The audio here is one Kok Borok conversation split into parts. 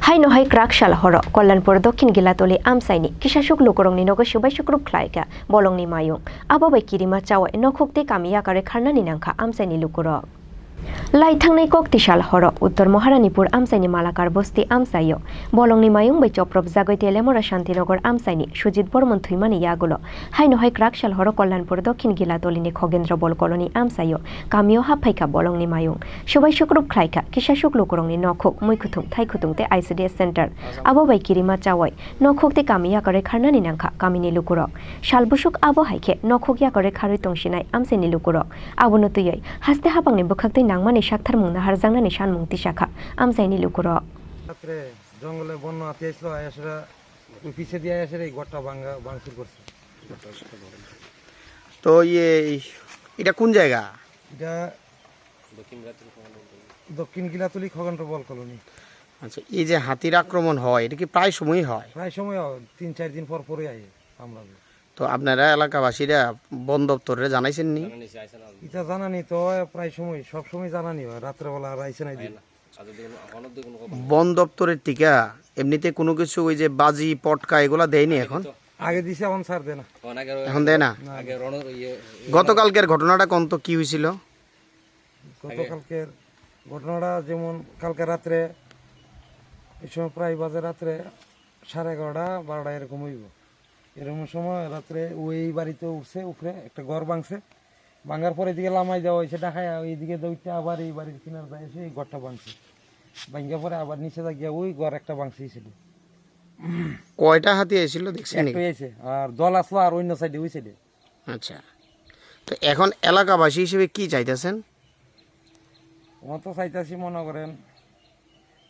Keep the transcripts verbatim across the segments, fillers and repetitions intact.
Haino hai kwrak sal horo Kollanpur Dokhin Gilatoli amchaini kisasuk lukurokni nogo swbai sukrup khlaikha bolongni mayung. Abo bai kirima chawai nokhuk tei kami yakarwi kharnani nangkha amchaini lukurok. Lai thangnai kok tisal horo Uttor Maharanipur amchaini Malakar Bosti amchaio bolongni mayung bai chopropjagwi Telemora Shantinagar amchaini Sujit Bormon thwimani yagulo haino hai kwrak sal horo Kollanpur Dokhin Gilatolini Khogendra Bol Colony amchaio kamio haphaikha bolongni mayung. Swbai sukrup khlaikha kisasuk lukurokni nokhuk, muikhuthung, thaikhuthung tei I C D S center. Abo bai kirima chawai nokhuk tei kami yakarwi kharnani nangkha kamini lukurok. Sal bwswk abo hai khe nokhuk yakarwi kharwi tongsinai amchaini lukurok. Abono twiwi haste hapangni bwkhaktwi nangmani saktharmung naharjaknani sanmung tisakha amchaini lukurok. রাত্রে জঙ্গলে বন্য হাতি আসলো, আয়াসরা ওই পিছে দিয়ে আয়াসরা এই ঘরটা ভাঙা ভাঙচুর করছে। তো ইয়ে, এটা কোন জায়গা? এটা দক্ষিণ গিলাতলি খগেন্দ্র বল কলোনি। আচ্ছা, এই যে হাতির আক্রমণ হয়, এটা কি প্রায় সময়ই হয়? প্রায় সময় হয়, তিন চার দিন পর পরই আয় আমরা। তো আপনারা এলাকাবাসীরা বন দপ্তরে জানাইছেন নি? এটা জানানি তো প্রায় সময়, সব সময় জানানি হয়, রাত্রেবেলা আর আইসে নাই দিন। বন দপ্তরের টিকা এমনিতে কোনো কিছু ওই যে বাজি, পটকা এগুলা দেয়নি এখন? আগে দিছে, এখন স্যার দেয় না। এখন দেয় না? না, না। গতকালকের ঘটনাটা কোন তো কি হয়েছিল? গতকালকের ঘটনাটা যেমন কালকে রাত্রে, এই সময় প্রায় বাজে রাত্রে সাড়ে এগারোটা, বারোটা এরকম হইব। এরকম সময় রাত্রে ওই বাড়িতে উঠছে, উপরে একটা ঘর ভাঙছে, ভাঙার পরে এদিকে লামাই দেওয়া হয়েছে, ঢাকায় এইদিকে দৌড়তে আবার এই বাড়ির কিনার যায় এসে এই ঘরটা ভাঙছে। ভাঙার পরে আবার নিচে যা গিয়া ওই ঘর একটা ভাঙছে ছিল। কয়টা হাতি আইছিল দেখছেন একটা নাকি? হয়েছে, আর দল আসলো আর অন্য সাইডে, ওই সাইডে। আচ্ছা, তো এখন এলাকাবাসী হিসেবে কি চাইতেছেন? আমার তো চাইতেছি, মনে করেন,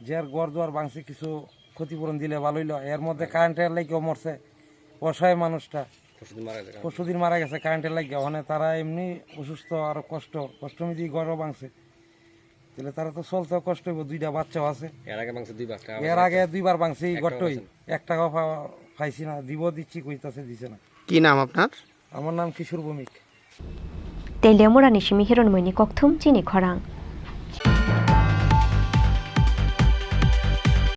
যার ঘর দুয়ার ভাঙছে, কিছু ক্ষতিপূরণ দিলে ভালো হইলো। এর মধ্যে কারেন্টের লাগিও মরছে অসহায় মানুষটা। পরশুদিন মারা গেছে। পরশুদিন মারা গেছে কারেন্টের লাগিয়া। মানে তারা এমনি অসুস্থ, আরো কষ্ট, কষ্ট মধ্যে ঘরও ভাঙছে। তাহলে তারা তো চলতেও কষ্ট হইব, দুইটা বাচ্চাও আছে। এর আগে ভাঙছে দুইবার, একটা এর আগে দুইবার ভাঙছে এই একটা ঘরটাই। পাইছে না। এক টাকাও পা-, পাইছি না, দিব দিচ্ছি কইতাছে, দিছে না। কি নাম আপনার? আমার নাম কিশোর Bhowmik. Telemorani simi Hironmoini Kokthum chini khorang.